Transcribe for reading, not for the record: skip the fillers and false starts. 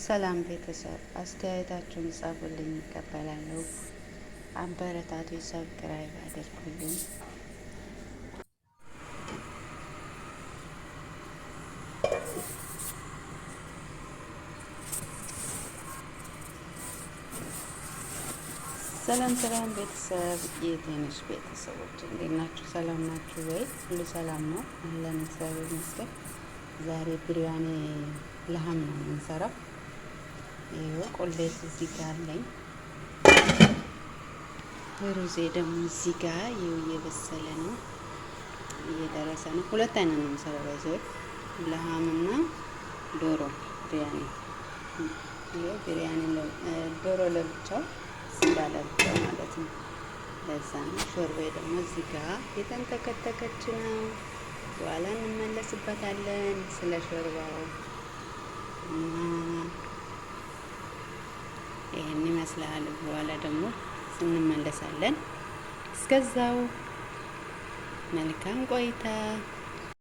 ሰላም ቤተሰብ፣ አስተያየታችሁን ጻፉልኝ፣ እቀበላለሁ። አበረታቱ፣ subscribe አድርጉልኝ። ሰላም ሰላም ቤተሰብ፣ የቴንሽ ቤተሰቦች እንዴት ናችሁ? ሰላም ናችሁ ወይ? ሁሉ ሰላም ነው አለን፣ እግዚአብሔር ይመስገን። ዛሬ ብሪያኒ لحم ነው የምንሰራው። ይኸው ቆሌት እዚህ ጋር አለኝ። ሩዜ ደግሞ እዚህ ጋር ይኸው እየበሰለ ነው፣ እየደረሰ ነው። ሁለት አይነት ነው የምሰራው ባይዘው لحم ና ዶሮ ብሪያኒ። ይኸው ብሪያኒ ዶሮ ለብቻው ስጋ ለብቻው ማለት ነው። ለዛ ነው። ሾርቤ ደግሞ እዚህ ጋር የተንተከተከች ነው። በኋላ እንመለስበታለን ስለ ሾርባው እና ይህን ይመስላል። በኋላ ደግሞ እንመለሳለን። እስከዛው መልካም ቆይታ።